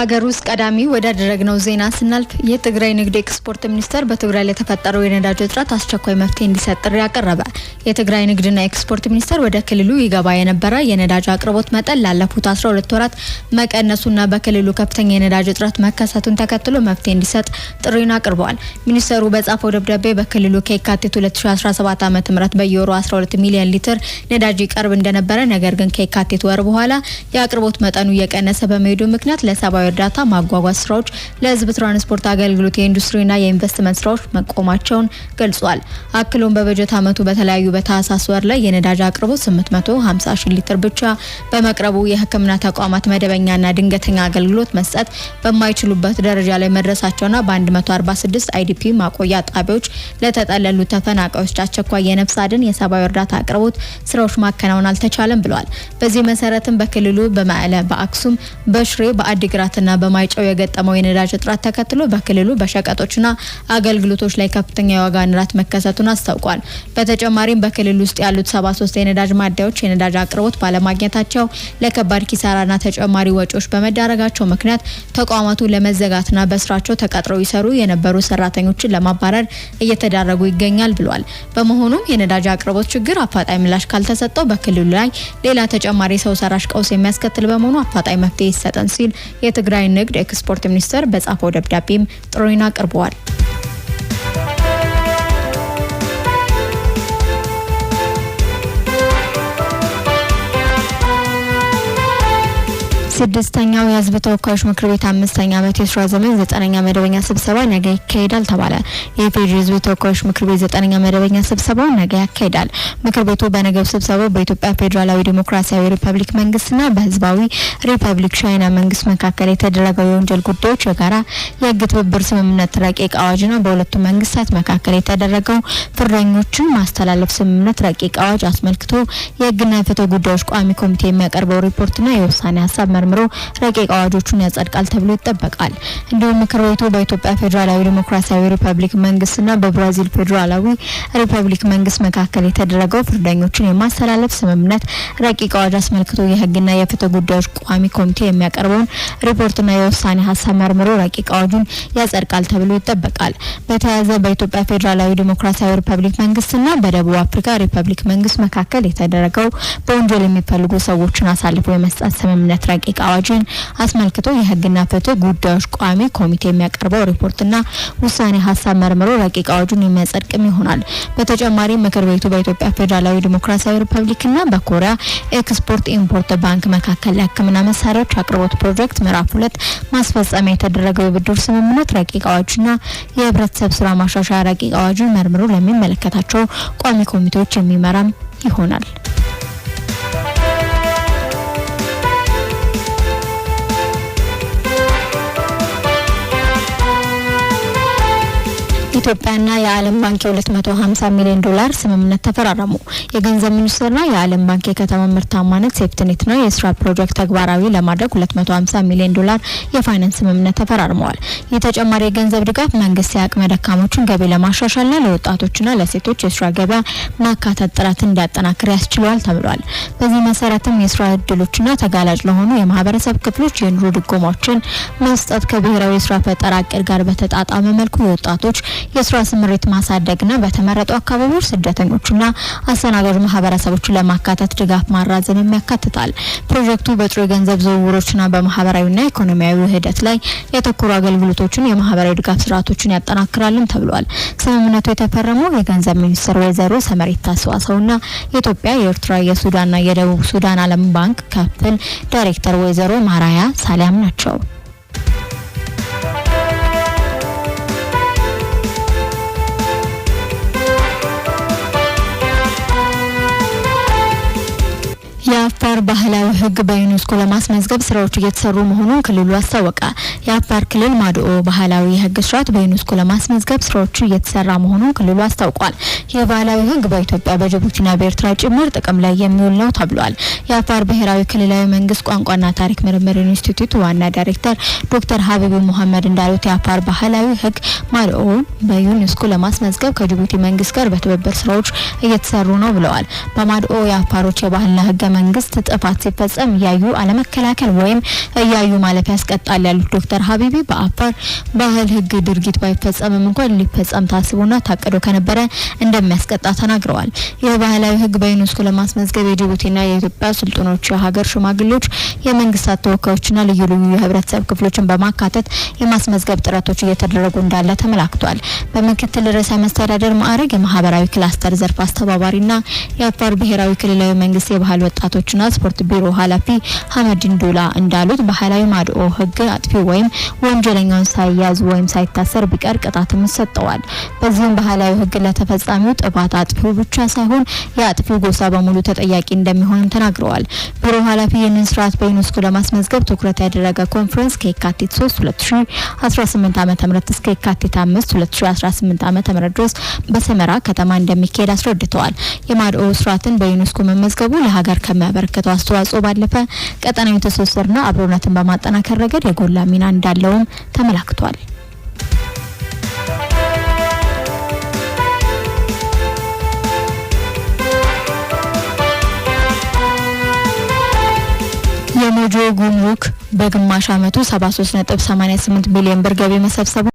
ከሀገር ውስጥ ቀዳሚ ወዳደረግነው ዜና ስናልፍ የትግራይ ንግድ ኤክስፖርት ሚኒስቴር በትግራይ ለተፈጠረው የነዳጅ እጥረት አስቸኳይ መፍትሄ እንዲሰጥ ጥሪ አቀረበ። የትግራይ ንግድና ኤክስፖርት ሚኒስቴር ወደ ክልሉ ይገባ የነበረ የነዳጅ አቅርቦት መጠን ላለፉት 12 ወራት መቀነሱና በክልሉ ከፍተኛ የነዳጅ እጥረት መከሰቱን ተከትሎ መፍትሄ እንዲሰጥ ጥሪውን አቅርበዋል። ሚኒስቴሩ በጻፈው ደብዳቤ በክልሉ ከየካቲት 2017 ዓ.ም በየወሩ 12 ሚሊዮን ሊትር ነዳጅ ይቀርብ እንደነበረ፣ ነገር ግን ከየካቲት ወር በኋላ የአቅርቦት መጠኑ እየቀነሰ በመሄዱ ምክንያት ለሰብአዊ እርዳታ ማጓጓዝ ስራዎች፣ ለህዝብ ትራንስፖርት አገልግሎት፣ የኢንዱስትሪና የኢንቨስትመንት ስራዎች መቆማቸውን ገልጿል። አክሎም በበጀት ዓመቱ በተለያዩ በታህሳስ ወር ላይ የነዳጅ አቅርቦት 850 ሺህ ሊትር ብቻ በመቅረቡ የሕክምና ተቋማት መደበኛና ድንገተኛ አገልግሎት መስጠት በማይችሉበት ደረጃ ላይ መድረሳቸውና በ146 IDP ማቆያ ጣቢያዎች ለተጠለሉ ተፈናቃዮች አስቸኳይ የነፍስ አድን የሰብአዊ እርዳታ አቅርቦት ስራዎች ማከናወን አልተቻለም ብለዋል። በዚህ መሰረትም በክልሉ በመቀለ፣ በአክሱም፣ በሽሬ፣ በአዲግራትና በማይጨው የገጠመው የነዳጅ እጥረት ተከትሎ በክልሉ በሸቀጦችና አገልግሎቶች ላይ ከፍተኛ የዋጋ ንረት መከሰቱን አስታውቋል። በተጨማሪም በክልሉ ውስጥ ያሉት 73 የነዳጅ ማደያዎች የነዳጅ አቅርቦት ባለማግኘታቸው ለከባድ ኪሳራና ተጨማሪ ወጪዎች በመዳረጋቸው ምክንያት ተቋማቱ ለመዘጋትና በስራቸው ተቀጥረው ይሰሩ የነበሩ ሰራተኞችን ለማባረር እየተዳረጉ ይገኛል ብሏል። በመሆኑም የነዳጅ አቅርቦት ችግር አፋጣኝ ምላሽ ካልተሰጠው በክልሉ ላይ ሌላ ተጨማሪ ሰው ሰራሽ ቀውስ የሚያስከትል በመሆኑ አፋጣኝ መፍትሄ ይሰጠን ሲል የትግራይ ንግድ ኤክስፖርት ሚኒስቴር በጻፈው ደብዳቤም ጥሪውን አቅርበዋል። ስድስተኛው የሕዝብ ተወካዮች ምክር ቤት አምስተኛ ዓመት የስራ ዘመን 9ኛ መደበኛ ስብሰባ ነገ ይካሄዳል ተባለ። የኢፌዴሪ ሕዝብ ተወካዮች ምክር ቤት 9ኛ መደበኛ ስብሰባውን ነገ ያካሂዳል። ምክር ቤቱ በነገው ስብሰባው በኢትዮጵያ ፌዴራላዊ ዲሞክራሲያዊ ሪፐብሊክ መንግስትና በህዝባዊ ሪፐብሊክ ቻይና መንግስት መካከል የተደረገው የወንጀል ጉዳዮች የጋራ የህግ ትብብር ስምምነት ረቂቅ አዋጅና በሁለቱ መንግስታት መካከል የተደረገው ፍርደኞችን ማስተላለፍ ስምምነት ረቂቅ አዋጅ አስመልክቶ የህግና የፍትህ ጉዳዮች ቋሚ ኮሚቴ የሚያቀርበው ሪፖርትና የውሳኔ ሀሳብ መርምሮ ረቂቅ አዋጆቹን ያጸድቃል ተብሎ ይጠበቃል። እንዲሁም ምክር ቤቱ በኢትዮጵያ ፌዴራላዊ ዲሞክራሲያዊ ሪፐብሊክ መንግስትና በብራዚል ፌዴራላዊ ሪፐብሊክ መንግስት መካከል የተደረገው ፍርደኞችን የማስተላለፍ ስምምነት ረቂቅ አዋጅ አስመልክቶ የህግና የፍትህ ጉዳዮች ቋሚ ኮሚቴ የሚያቀርበውን ሪፖርትና የውሳኔ ሀሳብ መርምሮ ረቂቅ አዋጁን ያጸድቃል ተብሎ ይጠበቃል። በተያያዘ በኢትዮጵያ ፌዴራላዊ ዲሞክራሲያዊ ሪፐብሊክ መንግስትና በደቡብ አፍሪካ ሪፐብሊክ መንግስት መካከል የተደረገው በወንጀል የሚፈልጉ ሰዎችን አሳልፎ የመስጠት ስምምነት ረቂቅ አዋጅን አስመልክቶ የህግና ፍትህ ጉዳዮች ቋሚ ኮሚቴ የሚያቀርበው ሪፖርትና ውሳኔ ሀሳብ መርምሮ ረቂቅ አዋጁን የሚያጸድቅም ይሆናል። በተጨማሪም ምክር ቤቱ በኢትዮጵያ ፌዴራላዊ ዲሞክራሲያዊ ሪፐብሊክና በኮሪያ ኤክስፖርት ኢምፖርት ባንክ መካከል ለሕክምና መሳሪያዎች አቅርቦት ፕሮጀክት ምዕራፍ 2 ማስፈጸሚያ የተደረገው የብድር ስምምነት ረቂቅ አዋጅና የህብረተሰብ ስራ ማሻሻያ ረቂቅ አዋጅን መርምሮ ለሚመለከታቸው ቋሚ ኮሚቴዎች የሚመራም ይሆናል። ኢትዮጵያና የዓለም ባንክ የ250 ሚሊዮን ዶላር ስምምነት ተፈራረሙ። የገንዘብ ሚኒስቴርና የዓለም ባንክ የከተማ ምርታማነት ሴፍትኔትና የስራ ፕሮጀክት ተግባራዊ ለማድረግ 250 ሚሊዮን ዶላር የፋይናንስ ስምምነት ተፈራርመዋል። ይህ ተጨማሪ የገንዘብ ድጋፍ መንግስት የአቅመ ደካሞችን ገቢ ለማሻሻልና ለወጣቶችና ለሴቶች የስራ ገበያ ማካተት ጥረት እንዲያጠናክር ያስችለዋል ተብሏል። በዚህ መሰረትም የስራ እድሎችና ተጋላጭ ለሆኑ የማህበረሰብ ክፍሎች የኑሮ ድጎማዎችን መስጠት ከብሔራዊ የስራ ፈጠራ እቅድ ጋር በተጣጣመ መልኩ የወጣቶች የስራ ስምሪት ማሳደግና በተመረጡ አካባቢዎች ስደተኞችና አስተናጋጅ ማህበረሰቦችን ለማካተት ድጋፍ ማራዘም ያካትታል። ፕሮጀክቱ በጥሩ የገንዘብ ዝውውሮችና በማህበራዊና ኢኮኖሚያዊ ውህደት ላይ ያተኮሩ አገልግሎቶችን፣ የማህበራዊ ድጋፍ ስርዓቶችን ያጠናክራልም ተብሏል። ስምምነቱ የተፈረመው የገንዘብ ሚኒስትር ወይዘሮ ሰመሪታ ሰዋሰውና የኢትዮጵያ፣ የኤርትራ፣ የሱዳንና የደቡብ ሱዳን ዓለም ባንክ ክፍል ዳይሬክተር ወይዘሮ ማራያ ሳሊያም ናቸው። የአፋር ባህላዊ ሕግ በዩኔስኮ ለማስመዝገብ ስራዎች እየተሰሩ መሆኑን ክልሉ አስታወቀ። የአፋር ክልል ማድኦ ባህላዊ የሕግ ስርዓት በዩኔስኮ ለማስመዝገብ ስራዎቹ እየተሰራ መሆኑን ክልሉ አስታውቋል። የባህላዊ ሕግ በኢትዮጵያ፣ በጅቡቲና በኤርትራ ጭምር ጥቅም ላይ የሚውል ነው ተብሏል። የአፋር ብሔራዊ ክልላዊ መንግስት ቋንቋና ታሪክ ምርምር ኢንስቲትዩት ዋና ዳይሬክተር ዶክተር ሀቢቡ መሐመድ እንዳሉት የአፋር ባህላዊ ሕግ ማድኦ በዩኔስኮ ለማስመዝገብ ከጅቡቲ መንግስት ጋር በትብብር ስራዎች እየተሰሩ ነው ብለዋል። በማድኦ የአፋሮች የባህልና ህገ መንግስት ጥፋት ሲፈጸም እያዩ አለመከላከል ወይም እያዩ ማለፍ ያስቀጣል ያሉት ዶክተር ሀቢቢ በአፋር ባህል ሕግ ድርጊት ባይፈጸምም እንኳን ሊፈጸም ታስቦና ታቅዶ ከነበረ እንደሚያስቀጣ ተናግረዋል። ይህ ባህላዊ ሕግ በዩኔስኮ ለማስመዝገብ የጅቡቲና የኢትዮጵያ ስልጡኖች፣ የሀገር ሽማግሌዎች፣ የመንግስታት ተወካዮችና ልዩ ልዩ የህብረተሰብ ክፍሎችን በማካተት የማስመዝገብ ጥረቶች እየተደረጉ እንዳለ ተመላክቷል። በምክትል ርዕሰ መስተዳደር ማዕረግ የማህበራዊ ክላስተር ዘርፍ አስተባባሪና የአፋር ብሔራዊ ክልላዊ መንግስት የባህል ወጣቶችና ስፖርት ቢሮ ኃላፊ ሀመዲን ዱላ እንዳሉት ባህላዊ ማድኦ ህግ አጥፊው ወይም ወንጀለኛውን ሳይያዝ ወይም ሳይታሰር ቢቀር ቅጣትም ይሰጠዋል። በዚህም ባህላዊ ህግ ለተፈጻሚው ጥፋት አጥፊው ብቻ ሳይሆን የአጥፊው ጎሳ በሙሉ ተጠያቂ እንደሚሆንም ተናግረዋል። ቢሮ ኃላፊ ይህንን ስርዓት በዩኔስኮ ለማስመዝገብ ትኩረት ያደረገ ኮንፈረንስ ከየካቲት 3 2018 ዓ.ም እስከ የካቲት 5 2018 ዓ.ም ድረስ በሰመራ ከተማ እንደሚካሄድ አስረድተዋል። የማድኦ ስርዓትን በዩኔስኮ መመዝገቡ ለሀገር ከሚያበረክተው አስተዋጽኦ ባለፈ ቀጠናዊ ትስስርና አብሮነትን በማጠናከር ረገድ የጎላ ሚና እንዳለውም ተመላክቷል። የሞጆ ጉምሩክ በግማሽ ዓመቱ 73.88 ቢሊዮን ብር ገቢ መሰብሰቡ